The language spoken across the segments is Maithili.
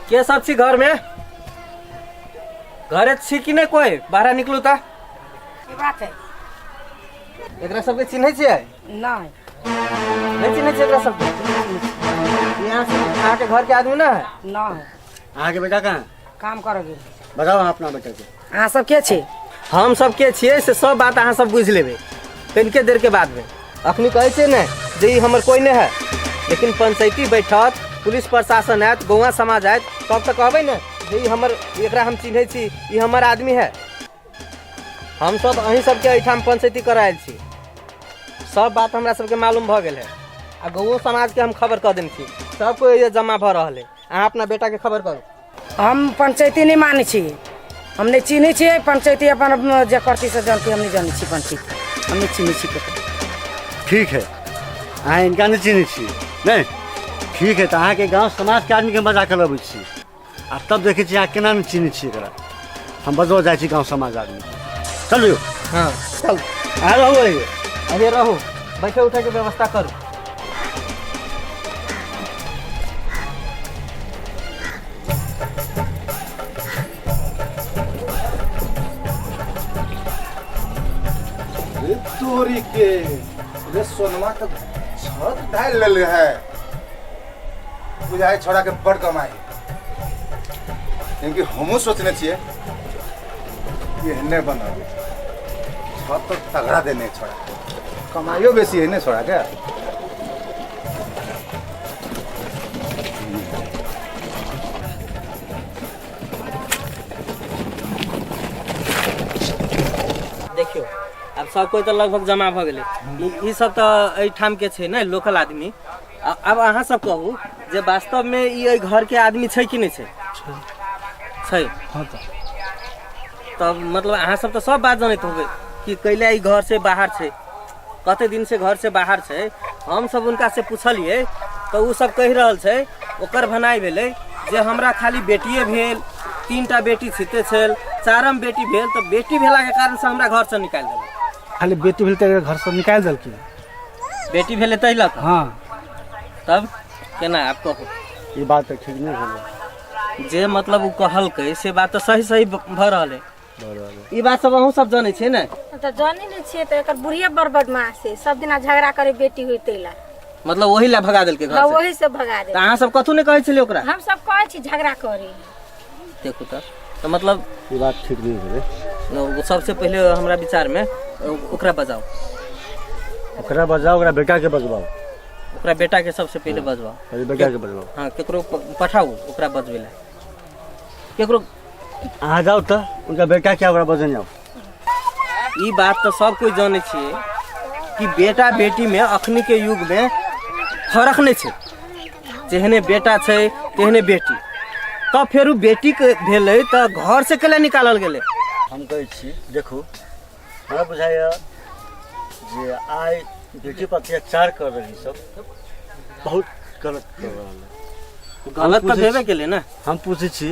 के सब छी घरमे? घरे छी कि नहि कोइ? बाहर निकलू तऽ। की बात है? एकरा सबके चिन्है छियै? नहीं। नहीं चिन्है छियै एकरा सबके? यहाँ से अहाँके घरके आदमी ना है? नहीं। अहाँके बेटा कहाँ? काम करे गेल। बताउ अहाँ अपना बेटा के। अहाँ सब के छी? हम सब के छियै से सब बात अहाँ सब बुझि लेबै कनिके देरके बादमे। अखनी कहै छियै ने जे ई हमर कोइ नहि है, लेकिन पंचायती बैठत, पुलिस प्रशासन आयत, गौआँ समाज आयत, तब तऽ कहबै ने जे ई हमर, एकरा हम चिन्है छी, ई हमर आदमी है। हम सब अहीं सबके एहिठाम पंचायती करऽ आयल छी। सब बात हमरा सबके मालूम भऽ गेल है आ गौओ समाजके हम खबर कऽ देने छी। सब कोइ एहिजे जमा भऽ रहल है। अहाँ अपना बेटाके खबर करू। हम पंचायती नहीं मानै छी, हम नहीं चिन्है छियै पंचायती। अपन जे करती से जानती, हम नहीं जानै छी पंचायती, हम नहीं चिन्है छी ककरो। ठीक है, अहाँ इनका नहीं चिन्है छी नहीं, ठीक है, तऽ अहाँके गाँव समाजके आदमीके मजा कर अबै छी आ तब देखै छी अहाँ केना नहि चिन्है छी एकरा। हम बजबऽ जाइ छी गाँव समाज आदमी। चलू। हाँ चल। अहाँ रहू अहिए। अरे रहू, बैठे उठे के व्यवस्था करू। रे तोरी के रे, सोनमा तो छत ढाल लेले है। बुझाए छोड़ा के बड़ कमाई, क्योंकि हमहूँ सोचने छियै कि एहने बनाबी। छत तो तगड़ा देने है छोड़ा, कमाइयो बेसी है ने छोड़ा के। देखियौ, आब सब कोइ तऽ लगभग जमा भऽ गेलै। ई सब तऽ एहिठाम के छै ने लोकल आदमी। आब अहाँ सब कहू जे वास्तवमे ई एहि घरके आदमी छै कि नहि छै? छै। हाँ तऽ तब मतलब अहाँ सब तऽ सब बात जनैत होबै कि कैला ई घर से बाहर छै, कते दिन से घर से बाहर छै। हम सब हुनका से पुछलियै तऽ ओ सब कहि रहल छै, ओकर भनाइ भेलै जे हमरा खाली बेटिए भेल, 3टा बेटी छिते छल, 4म बेटी भेल तऽ बेटी भेलाके कारण से हमरा घर से निकालि देलक। खाली बेटी भेल तऽ घर से निकालि देलखिन? बेटी भेलै ताहि लऽ कऽ। हाँ। तब केना आब कहू? ई बात तऽ ठीक नहि भेलै। जे मतलब ओ कहलकै से बात तऽ सही सही भऽ रहल है। बराबर। ई बात सब अहूँ सब जनै छियै ने? तऽ जानी नहि छियै तऽ एकर बुढ़िये बड़ बदमाश छै, सब दिना झगड़ा करे बेटी होई तै ला। मतलब ओही ला भगा देलकै घर हाँ, से? ओही से भगा तऽ दे। अहाँ सब कथू नहि कहै छलियै ओकरा? हम सब कहै छी झगड़ा करे। देखू तऽ मतलब ई बात ठीक नहि भेलै। ओ सबसे पहिले हमरा विचार में ओकरा बजाओ। ओकरा बजाओ, ओकरा बेटा के बजबाओ। ओकरा बेटा के सबसे पहिले बजबाओ। पहिले बेटा के बजबाओ। हाँ, केकरो पठाउ ओकरा बजबै ला केकरो। अहाँ जाउ तऽ उनका बेटा के ओकरा बजने जाउ। ई बात तऽ सब कोइ जानै छियै कि बेटा बेटी में अखनी के युग में फर्क नहि छै। जेहने बेटा छै तेहने बेटी। तब फेर उ बेटी के भेलै तऽ घर से केला निकालल गेलै? हम कहै छी देखू, हमरा बुझाइए जे आइ बेटी पर अत्याचार कर रहल सब बहुत गलत कर रहल है। गलत तऽ भेबे केलै ने। हम पूछै छी,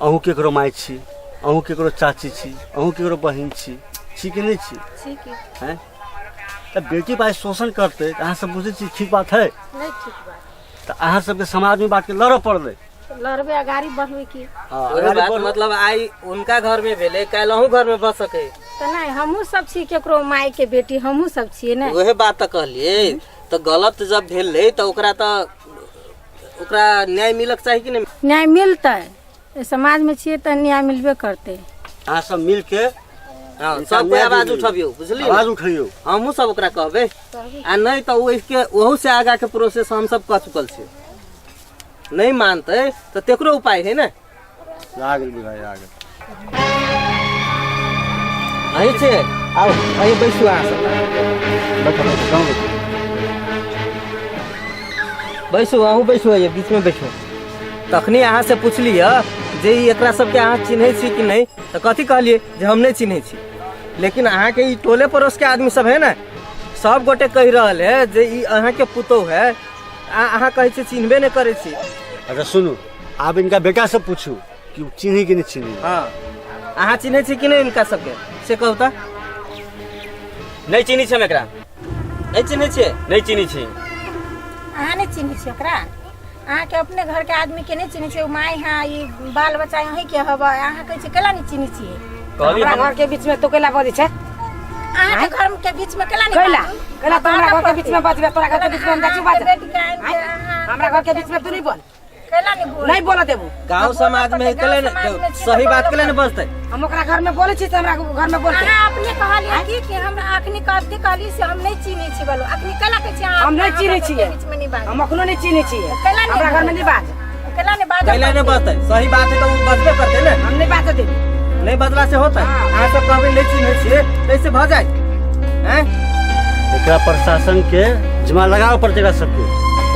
अहूँ केकरो माय छी, अहूँ केकरो चाची छी, अहूँ केकरो बहिन छी, छी कि नहि छी? छी की। हैं, तऽ बेटी पर आइ शोषण करतै तऽ अहाँ सब बुझै छी ठीक बात है? नहीं ठीक बात। तऽ अहाँ सबके समाजमे बातके लड़ऽ पड़लै। लड़बे, अगाड़ी बढ़बे की। हाँ, ओहे अगाड़ी बात बढ़ू। मतलब आइ उनका घर में भेलै, काल्हि अहूँ घर में बस सकै। तऽ नहि, हमहूँ सब छी केकरो माय के बेटी, हमहूँ सब छियै ने। ओहे बात तऽ कहलियै, तऽ गलत जब भेलै तऽ ओकरा तऽ ओकरा न्याय मिलक चाही कि नहि? न्याय मिलतै, एहि समाज में छियै तऽ न्याय मिलबे करतै। अहाँ सब मिलके हाँ, इनका सब कोइ न्याय आवाज दियौ। उठबियौ, बुझलियै? आवाज उठैयौ। हमहूँ सब ओकरा कहबै, आ नहि तऽ ओहिके ओहू से आगाँ के प्रोसेस हम सब कऽ चुकल छियै। नहि मानतै तऽ तेकरो उपाय है ने। आ गेल बुझाइ, आ गेल। अहीं छियै? आउ, अहीं बैसू। अहाँ सब बैठो बैठो, गाँव बैठो। बैसू, अहूँ बैसू, अइए बीचमे बैठू। तखनी अहाँ से पुछलियै जे ई एकरा सबके अहाँ चिन्है छी कि नहि, तऽ कथी कहलियै जे हम नहि चिन्है छी। लेकिन अहाँके ई टोले पड़ोसके आदमी सब है ने, सब गोटे कहि रहल है जे ई अहाँके पुतोहु है, आ अहाँ कहै छी चिन्हबे नहि करै छी। अच्छा सुनू, आब इनका बेटा से पूछू कि उ चिन्ही कि नहि चिन्ही। हाँ, अहाँ चिन्है छी कि नहि इनका सबके, से कहू तऽ। नहि चिन्है छी हम एकरा। नहि चिन्है छियै? नहि चिन्है छी। अहाँ नहि चिन्है छियै ओकरा? अहाँके अपने घरके आदमीके नहि चिन्है छियै। माय हाँ ई बाल बच्चा अहीँके हबै, अहाँ कहै छियै केला नहि चिन्है छियै? कहली हमरा हम घर के बीच में तो कैला बजै छै? अहाँके घर के बीच में केला नहीं कैला बाजू? कैला तो हमरा घर के बीच में बजबे? तोरा घर के बीच में हम जाइ छी बाजै? बेटी के आनि के अहाँ हमरा घर के बीच में तू नहीं बोल। केला नहीं बोल? नहीं बोल देबू। गांव समाज में केले गाँव समाज में छी तऽ सही बात बोलऽ केले ने बजतै? हम ओकरा घर में बोलै छी तऽ हमरा घर में बोलते। अहाँ अपने कहलियै की कि हमरा अखनी कथी कहली से हम नहीं चिन्है छी बोलो। अखनी केला कहै छी अहाँ? हम नहीं हमरा चिन्है घरके छियै। बीच में नहीं बाजू। हम अखनो नहीं चिन्है छियै। कैला नहीं हमरा घर में नहीं बाज। केला नहीं बाजऽ केले ने पड़तै? बजतै? सही बात है तऽ ओ बजबे करतै ने। हम नहीं बाजऽ देबू। नहीं बजला से होतै? हाँ। अहाँ सब कहबै नहीं चिन्है छियै तैसे भऽ जाए हैं? एकरा प्रशासन के जिम्मा लगाबऽ पड़तै एकरा सबके।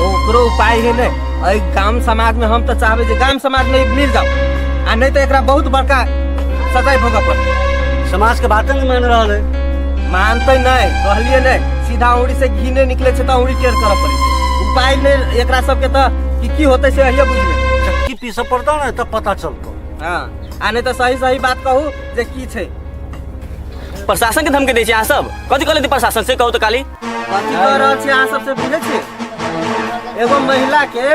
ओकरो उपाय है ने एहि गाम समाज में। हम तऽ चाहबै जे गाम समाज में ई मिल जाओ, आ नहीं तऽ एकरा बहुत बड़का सजाय भोगऽ पड़तै। समाज के बाते नहीं मान रहल है। मानतै नहीं, कहलिए नहीं, सीधा उंगली से घी नहीं निकले छै तऽ उंगली टेढ़ करऽ पड़ै छै। उपाय नहि एकरा सबके तऽ की की होतै से अहिए बुझि लेबै। चक्की पीसऽ पड़तौ ने तब पता चलतौ। हँ, आ नहीं तऽ सही सही बात कहू जे की छै। प्रशासन के धमकी दै छी अहाँ सब? कथी कहले प्रशासन से कहू तऽ काली? कथी कह रहल छी अहाँ सबसे बुझै छी? एगो महिला के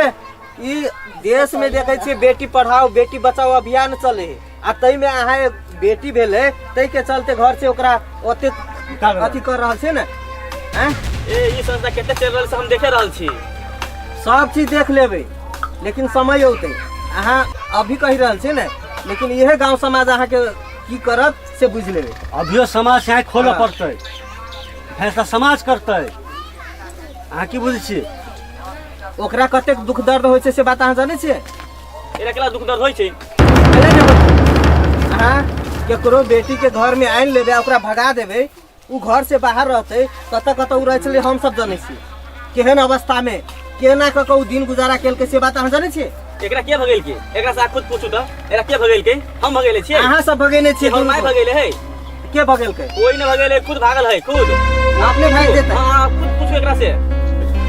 ई देश में देखै छियै बेटी पढ़ाओ बेटी बचाओ अभियान चले है, आ ताहिमे अहाँ एक बेटी भेलै ताहि के चलते घर से ओकरा ओतेक अथी कर रहल छै ने आँय? ए ई संस्था कते चलि रहल से हम देखे रहल छी। सब चीज देख लेबै, लेकिन समय औतै। अहाँ अभी कहि रहल छियै ने, लेकिन इहे गांव समाज अहाँके की करत से बुझि लेबै। अभियो समाज से आँखि खोलऽ हाँ। पड़तै, फैसला समाज करतै। अहाँ की बुझै छियै? ओकरा कतेक दुख दर्द होइ छै से बात अहाँ जानै छियै? एकरा केला दुख दर्द होइ छै? केला नहि होतै? अहाँ केकरो बेटी के घर में आनि लेबै आ ओकरा भगा देबै, उ घर से बाहर रहतै, कतऽ कतऽ उ रहै छलै हम सब जानै छियै। केहन अवस्था में केना कऽ कऽ उ दिन गुजारा केलकै से बात अहाँ जानै छियै? एकरा के भगेल के? एकरा से अहाँ खुद पूछू तऽ एकरा के भगेल के? हम भगेले छियै? अहाँ सब भगेने छियै। हमर माय भगेले है। के भगेलकै? कोई न भगेले, खुद भागल है खुद। अपने भागि जेतै? हाँ, खुद पूछू एकरा से।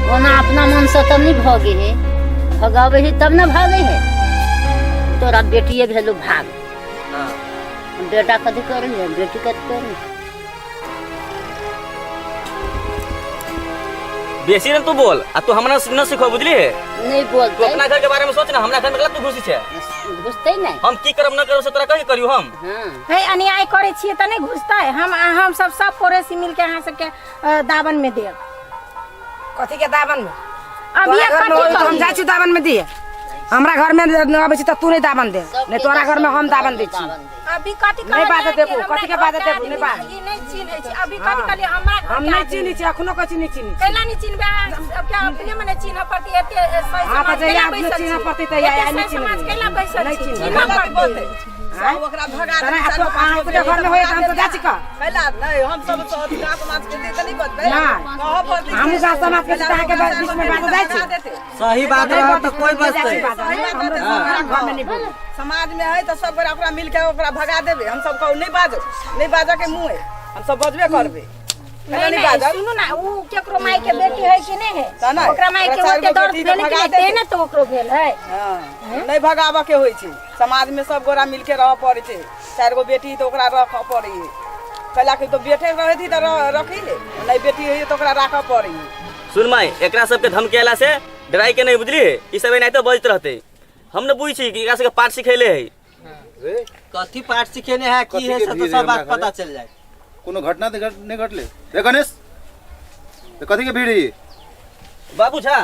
ओना अपना मनसँ तब नहि भगे है, भगाबै है तब ने भागै है। तोरा बेटिए भेलो भाग। हाँ। बेटा कथी करै है, बेटी कथी करै है? बेसी ने तू बोल आ तू हमरा न सिखो, बुझली है? नहीं तू बोलते। अपना घर के बारे में सोच ना, हमरा घर में गलत तू घुसी छै। घुसतै नहि। हम की करब न करब से तोरा कही करियो हम? हाँ। हे अन्याय करै छियै तऽ नहि घुसतै? हम सब सब पड़ोसी मिलके अहाँ सबके दाबन में देब। कथी के दाबन में? अभी तोरा घर में कथी होई तऽ हम कहली? जाइ छी दाबन में दिए। हमरा घर में अबै छी तऽ तू नहीं दाबन दे, नहीं तोरा घर में हम दाबन दै छी। अभी कथी नहीं कहलियै बाजऽ कि देबू, हमरा कथी के घर बाजऽ के देबू, आदमी नहीं बाज। ई नहीं चिन्है छी। अभी कथी कहलियै हमरा घर हम के नहीं आदमी? चिन्है छी, अखनो कहै छी नहीं चिन्है छी। कैला नहीं चिन्हबै अहाँ? सबके अपने मने चिन्हऽ पड़तै। एते सही हाँ, समाज तऽ जहिया कैला अपने बैसल चिन्हऽ छी? पड़तै तहिया एते आइ नहि सही समाज चिन्हबै। कैला बैसल नहीं छी? चिन्हबै। चिन्हऽ पड़तै। आँय? ओकरा भगा तोरा तो अहाँ के घर में होय तऽ हम तऽ जाइ छी कह। कैला नहीं हम सब तो गाँव समाज के तऽ नहीं बजबै। ना। कहऽ पड़तै। हमहूँ गाँव समाज के छी तऽ अहाँके बीच में बाजऽ जाइ छी। सही बात रहत तऽ कोई बजतै? सही बात रहतै, हमरा घर में नहीं बोलू। समाज में है तऽ सब गोरा ओकरा मिल के ओकरा भगा देबै। हम सब कहू नहीं बाजो, नहीं बाजऽ के मुँह है, हम सब बजबे करबै। कैला नहीं नहीं नहीं बाजब? सुनू ना, उ केकरो माय के बेटी है कि नहीं है? तऽ नहि, ओकरा माय के ओकरा चारि ओते गो दर्द बेटी तऽ भेलै कि भगा नहीं? ते देतै। ने तऽ ओकरो भेल है। हाँ, नहीं भगाबऽ के होइ छै। समाज में सब गोरा मिल के रहऽ पड़ै छै। चारि गो बेटी तऽ ओकरा रखऽ पड़ै है। कैला कि तो बेटे रहै तऽ रखी ले, नहीं बेटी है तऽ ओकरा राखऽ पड़ै है। सुन माय, एकरा सबके धमकेला से डराई के नहीं, बुझली? ई सब एनाहिते बजैत रहतै। हम न बुझै छी कि एकरा सबके पाठ सिखेले है। कथी पाठ सिखेने है की कथी है के से भीड़ तो है सब हमरा बात घरे? पता चल जाए। कोनो घटना तऽ नहीं घटले रे गणेश? तऽ कथी के भीड़ है? बाबू झा,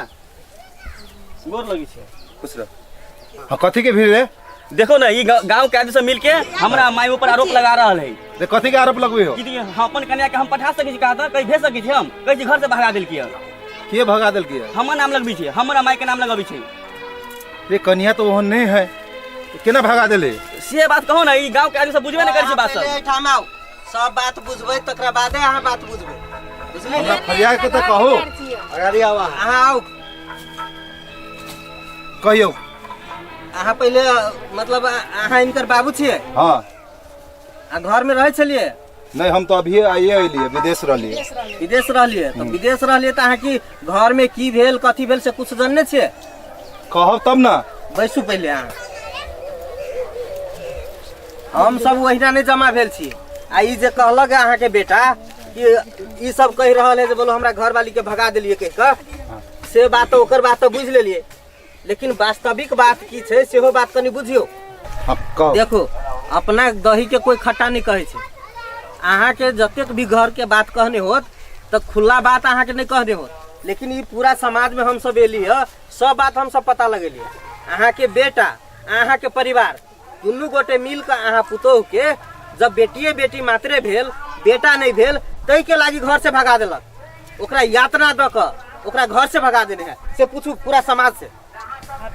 गोर लगी छै। खुश रह। हाँ, कथी के भीड़ रे? देखो ना, ई गांव के आदमी सब मिल के हमरा माय ऊपर आरोप लगा रहल है। रे, कथी के आरोप लगबै हो? कि हम अपन कन्या के हम पठा सकै छी कहाँ तक? कहीं भेज सकै छी हम? कहै छी घर से भगा देलकी है। के भगा देलकी है? हमर नाम लगबै छै, हमरा माय के नाम लगबै छै। रे, कन्या तऽ ओहन नहीं है, केना भगा देले? से बात कहू ना, ई गांव के आदमी सब बुझबे नहीं करै छै बात पहिले सब। एहिठाम आउ, सब बात बुझबै तकरा बादे अहाँ बात बुझबै, बुझलियै? हमरा फरिया के तऽ कहू। अगाड़ी आउ अहाँ। अहाँ आउ। कहियौ। अहाँ पहिले मतलब अहाँ हिनकर बाबू छियै? हाँ। आ घर में रहै छलियै? नहीं, हम तो अभिये आइए अयलियै, विदेश रहलियै। विदेश रहलियै? तऽ विदेश रहलियै तऽ अहाँ की घर में की भेल कथी भेल से कुछ जनने छियै? कहब तब ना। बैसू पहिले अहाँ। हम सब ओहिना नहि जमा भेल छी। आ ई जे कहलक अहाँके बेटा कि ई सब कहि रहल है जे बोलो हमरा घरवाली के भगा देलियै कहि कऽ, से बात तऽ ओकर बात तऽ बुझि लेलियै। लेकिन वास्तविक बात की छै सेहो बात कनि बुझियौ। हाँ, कहू। देखो, अपना दही के कोई खट्टा नहीं कहै छै। अहाँके जतेक भी घर के बात कहने होत तऽ खुला बात अहाँके नहीं कहने होत, लेकिन ई पूरा समाज में हम सब एली है, सब बात हम सब पता लगेली। अहाँके बेटा अहाँके परिवार दुनू गोटे मिल कऽ अहाँ पुतोह के जब बेटिए बेटी मात्रे भेल, बेटा नहीं भेल, ताहि के लागी घर से भगा देलक, ओकरा यातना दऽ कऽ ओकरा घर से भगा देने है, से पूछू पूरा समाज से।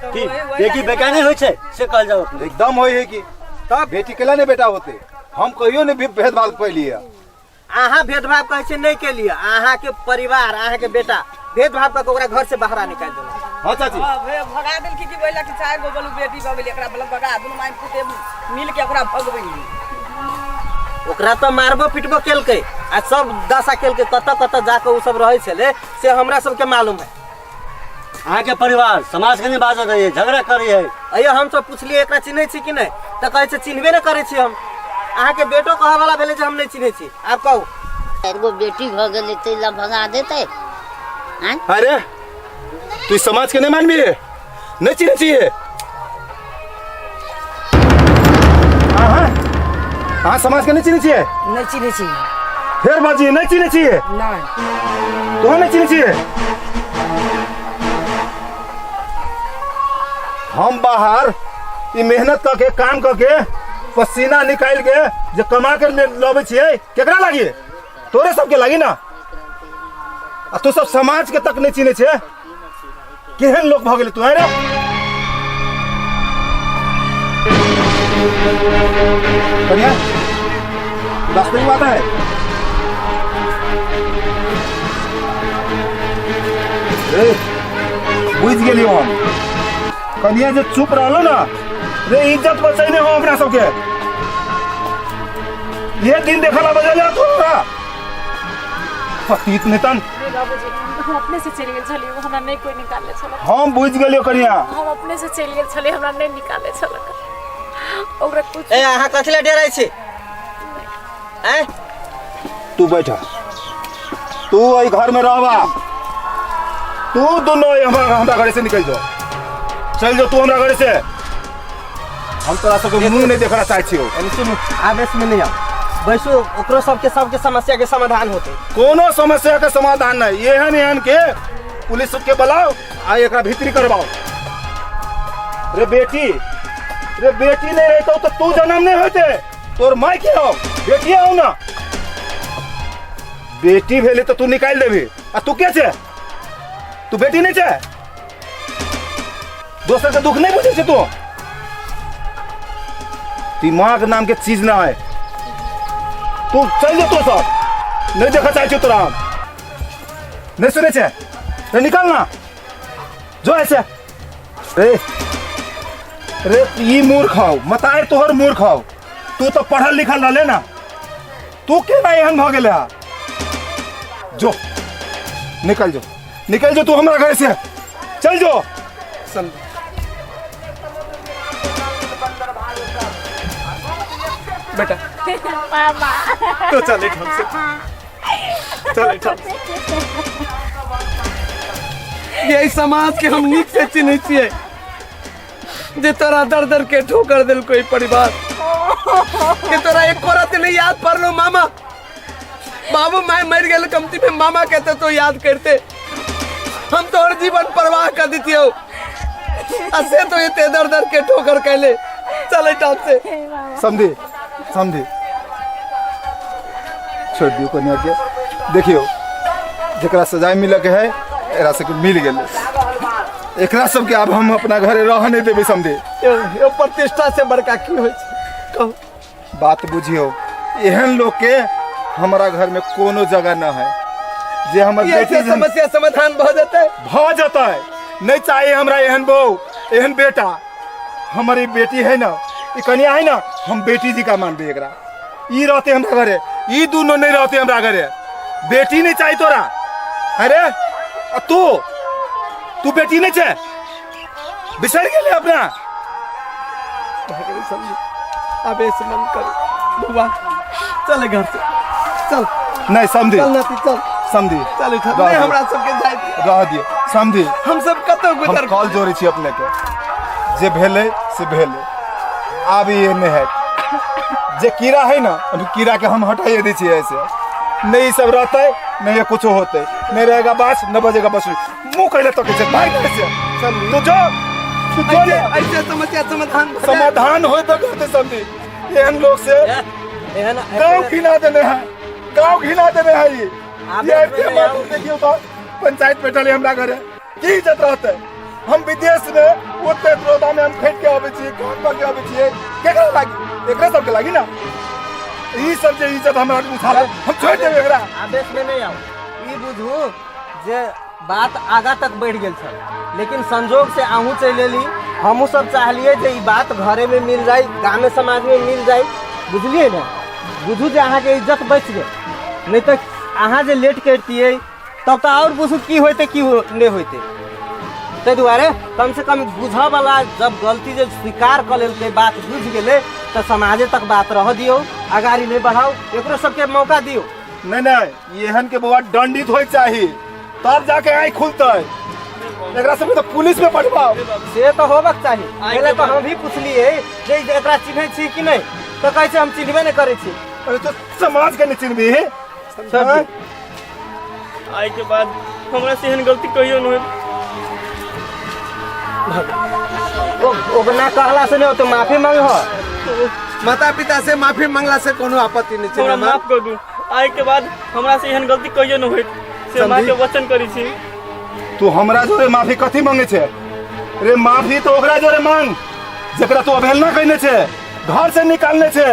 की बेटी बेटा नहीं होइ छै से कहल जाओ अपने। एकदम होय है कि तब बेटी केला नहीं बेटा होते, हम कहियो नहीं भेदभाव कैलिए। अहाँ भेदभाव कहै छै नहीं केलिए, अहाँ के परिवार अहाँ के बेटा भेदभाव कऽ के ओकरा घर से बाहर निकालि देलक। हाँ चाची। हाँ, भगा देलकी कि ओहि लए चारि गो बोलू बेटी भऽ गेलै, एकरा बोलू भगा, दुनू माय पुते मिल के ओकरा भगबैली। ओकरा तऽ मारबो पिटबो केलकै आ सब दशा केलकै, कतऽ कतऽ जाकऽ ओ सब रहै छलै से हमरा सबके मालूम है। अहाँके परिवार समाज के नहीं बाजऽ दैए, झगड़ा करै है। अइयो हम सब पुछलियै एकरा चिन्है छी कि नहि, तऽ कहै छै चिन्हबे नहि करै छी हम। अहाँके बेटो कहऽ वाला भेलै जे हम नहि चिन्है छी। आब कहू। चारि गो बेटी भऽ गेलै ताहि लए भगा देतै? आँय? अरे तू समाज के नहीं मानबी रे, नहीं चिन्है छी अहाँ समाज के नहीं चिन्है छियै? नहीं चिन्है छी। फेर बाजी नहीं चिन्है छियै? नहीं। तोहर नहीं चिन्है छियै? हम बाहर ई मेहनत करके काम करके पसीना निकाल के जे कमा के लबै छियै, केकरा लागी? तोरे सबके लागी ना। आ तू सब समाज के तक नहीं चिन्है छे, केहन लोग भऽ गेलै तू? अरे कन्या, वास्तविक बात है। रे बुझि गेलियो हम। कन्या जे चुप रहलो ना रे, इज्जत बचैने हो अपना सबके। ये दिन देखला बजल तू हमरा पतित नितन। बाबूजी, हम अपने से चलि गेल छलियै, हमरा नहि कोई निकालने छल। हम बुझि गेलियो कन्या। हम अपने से चलि गेल छलियै, हमरा नहि निकालने छल ओकरा कुछ। ए अहाँ कथी लए डराइ छी? आँय? तू बैठ, तू एहि घर में रहबा, तू दोनों हमरा हमरा घरे से निकल जाओ, चल जाओ तू हमरा घरे से। हम तोरा सबके मुंह नहीं देखना चाहै छियौ। एने सुनू, आवेश में नहीं आओ, बैसू, ओकरो सबके सबके समस्या के समाधान होते। कोनो समस्या के समाधान नहीं, एहन एहन के पुलिस सबके बुलाओ आ एकरा भीतरी करवाओ। रे बेटी, रे बेटी नहीं रहतो तो तू जन्म नहीं होते, तोर माय के हो बेटी हो ना। बेटी भेले तो तू निकाल देबी, आ तू के छे? तू बेटी नहीं छे? दोसर के दुख नहीं बुझे छे तू? दिमाग नाम के चीज ना है। तू चल जा, तू सब नहीं देखा चाहे तोरा हम नहीं सुने छे। रे निकल ना जो ऐसे। रे रे ई मूर्ख हौ, मताए तोहर मूर्ख हौ। तू तो पढ़ल लिखल रहले ना, तू केना एहन भऽ गेले हा? जो निकल जो, निकल जो तू हमरा घर से चल जो। बेटा मामा तो चल एठाम से, चल एठाम से। यही समाज के हम नीक से चिन्है छियै जे तोरा दर दर के ठोकर देलको ई परिवार के, तोरा एको रात नहीं याद पड़लो मामा। बाबू my मर गेल कमती में मामा कहते तो याद करते, हम तोहर जीवन परवाह कर दितियौ, आ से तो एते दर दर के ठोकर कैले। चल एठाम से। समझी समझी छोड़ दियो कन्या के। देखियो जकरा सजाय मिले के है एकरा सबके मिल गेलै, एकरा सबके आब हम अपना घरे रह नहीं देबै। समझी यो प्रतिष्ठा से बड़का की होइ छै कहू? बात बुझियो, एहन लोग के हमारा घर में कोनो जगह न है। जे हमर ये बेटी से समस्या समाधान भऽ जेतै, भऽ जेतै। नहीं चाहिए हमरा एहन बहू एहन बेटा। हमर ई बेटी है ना, ई कन्या है ना, हम बेटी जी का मानबे एकरा। ई रहते हमरा घरे, ई दोनों नहीं रहते हमरा घरे। बेटी नहीं चाहिए तोरा? अरे आ तू तू बेटी नहीं छे, बिसर गेले अपना। आवेश मन कर बउआ, चल घर से चल। नहीं समझी चल नाती चल, समझी चल उठा। रह नहीं दियो। हमरा सबके जाय दियो, रह दियो। समझी हम सब कतौ हम गुजर कॉल जोड़ै छी अपने के, जे भेलै से भेलै, आब ई नहि हैत। जे कीड़ा है ना, अभी कीड़ा के हम हटाइए दै छियै। ऐसे नहीं ई सब रहतै, नहीं ये कुछो होतै, नहीं रहेगा बास न बजेगा बसुरी। मुँह कैले तकै छै भाई, कैसे तू जो, तू जो ने। ऐसे समस्या समाधान भऽ जायत। समाधान होय तऽ करतै समझी। एहन लोग से एहन गाँव घिना देने है, गाँव घिना देने है। ई आब ये आबिते नहि मात्र आउ। देखियौ तऽ पंचायत बैठल है हमरा घरे, की इज्जत रहतै? हम विदेश में ओते रौदा में हम खटि के अबै छियै, काम कऽ के अबै छियै, केकरा लागी? एकरे सबके लागी ना। ई सब जे इज्जत हमरा उछाले, हम छोड़ि देबै एकरा। आवेश में नहीं आउ। ई बुझू जे बात आगा तक बढ़ि गेल छल, लेकिन संजोग से अहूँ चलि एली। हमहूँ सब चाहलियै जे ई बात घरे में मिल जाय, गामे समाज में मिल जाय, बुझलियै ने? बुझू जे अहाँके इज्जत बचि गेल, नहीं तऽ अहाँ जे लेट करितियै तब तऽ आओर बुझू की होइतै की नहि होइतै। ताहि दुआरे कम से कम बुझऽवला जब गलती जे स्वीकार कऽ लेलकै, बात बुझि गेलै, तऽ समाजे तक बात रहऽ दियौ, अगाड़ी नहि बढ़ाउ, एकरो सबके मौका दियौ। नहीं नहीं, एहन के बौआ दंडित होय चाही, तब जाके आँखि खुलतै। एकरा सबके तऽ पुलिस में पठवाओ। से तऽ होबक चाही। पहिले तऽ हम भी पुछलियै जे एकरा चिन्है छी कि नहि, तऽ कहै छै हम चिन्हबे नहि करै छी। अरे तो समाज के नहि चिन्हबी? सब आइ के बाद हमरा से एहन गलती कहियो नहि होत। ओकरा कहला से नहि होतै, माफी मांगह। माता पिता से माफी मांगला से कोनो आपत्ति नहीं छै। हमरा मामा। माफ कर दू, आइ के बाद हमरा से एहन गलती कहियो नहि होत, से माँ के वचन करै छी। तू हमरा जोरे माफी कथी मांगे छै रे? माफी तो ओकरा जोरे मांग जेकरा तू अवहेलना कयने छै, घर से निकालने छै।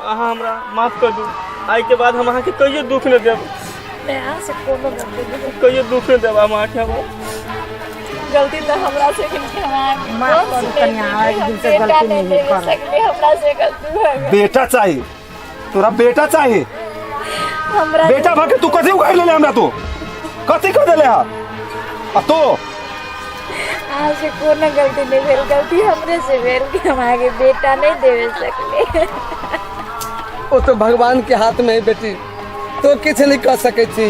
अहाँ हमरा माफ कर दू, आइ के बाद हम अहाँके कहियो दुख नहि देब। नहि, अहाँ से कोनो गलती नहि। कहियो दुख नहि देब हम अहाँके। हमरा गलती तऽ हमरा से भेल कि हम अहाँके माफ बहुत करू स्नेह कनिया, देलियै, एक हम दिन से बेटा गलती नहि नहि देबे करब। सकली, हमरा से गलती भऽ गेल। बेटा चाही तोरा? बेटा चाही? हमरा बेटा भके तू कथी उखाड़ि लेले हमरा? तू कथी कर देले हा? आ तो अहाँ से कोनो गलती नहि भेल, गलती हमरे से भेल कि हम अहाँके बेटा नहि देबे सकली। ओ तो भगवान के हाथ में है बेटी, तो किछु नहीं कह सकै छी।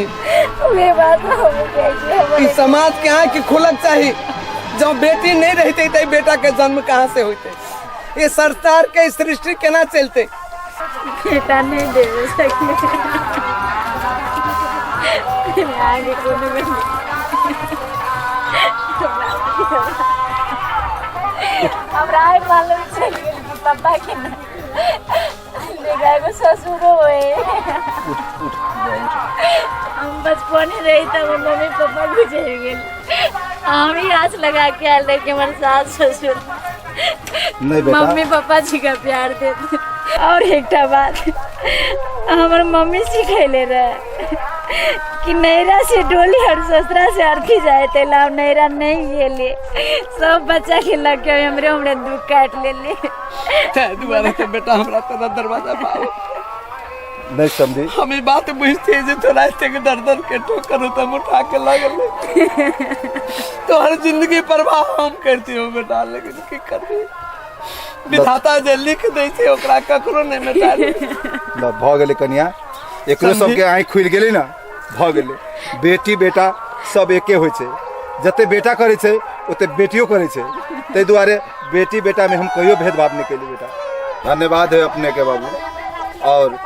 उहे बात हम कहै छी। ई हमर समाज के आँखि खुलक चाही। जब बेटी नहीं रहते तो बेटा के जन्म कहाँ से होते? ये सरकार के सृष्टि केना चलते? बेटा नहि देबे सकली, अहाँके कोनो गलती। हमरा आइ मालूम चलि गेल कि पप्पा के ना देखा एगो ससुरो होए। हम बचपने रही तब हमर मम्मी पापा गुजरि गेल। हम ही आस लगा के आयल रही कि हमर सास ससुर नहीं बेटा, मम्मी पापा जी का प्यार देते। और एकटा बात हमर मम्मी सिखैले रहे कि नैरा से डोली और ससुरा से अर्थी जाए, तैला हम नैरा नहीं गेली। सब बच्चा के लग के हमरे हमरे दुख काट लेली। ताहि दुआरे तऽ बेटा हमरा तोरा दरवाजा पर आबऽ नहीं समझी। हम ई बात बुझते जे तोरा एतेक दर दर के ठोकर तो हम उठा के लगल तोहर जिंदगी प्रवाह हम करती हो बेटा, लेकिन की करबी, विधाता जे लिख दै छै ओकरा ककरो नहि मेटा। ल भऽ गेलै कनिया, एकरो सबके आँखि खुलि गेलै ने, भऽ गेलै। बेटी बेटा सब एके होइ छै, जते बेटा करै छै ओते बेटियो करै छै, ताहि दुआरे बेटी बेटामे हम कहियो भेदभाव नहि केली बेटा। धन्यवाद है अपनेके बाबू और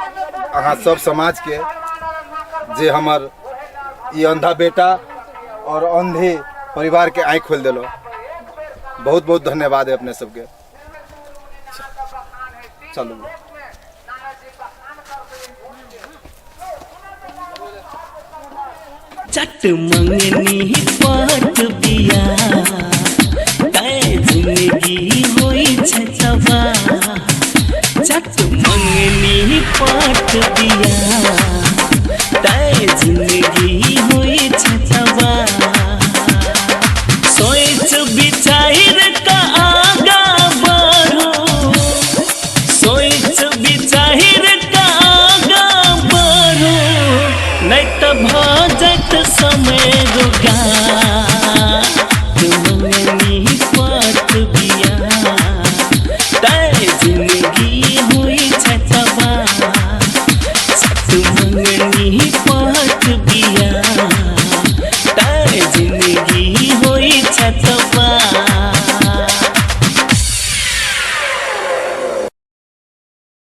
अहाँ सब समाजके जे हमर ई अंधा बेटा और अंधे परिवारके आँखि खोलि देलहुँ। बहुत बहुत धन्यवाद है अपने सबके। चलू। चट मंगनी पट बिया तै जिंदगी होई छै तबाह। चट मंगनी पट बिया तै जिंदगी होई छै तबाह। सोच विचार का आगा बढ़ो, सोच विचार का आगा बढ़ो, नहीं तो भऽ जायत समय रोगा।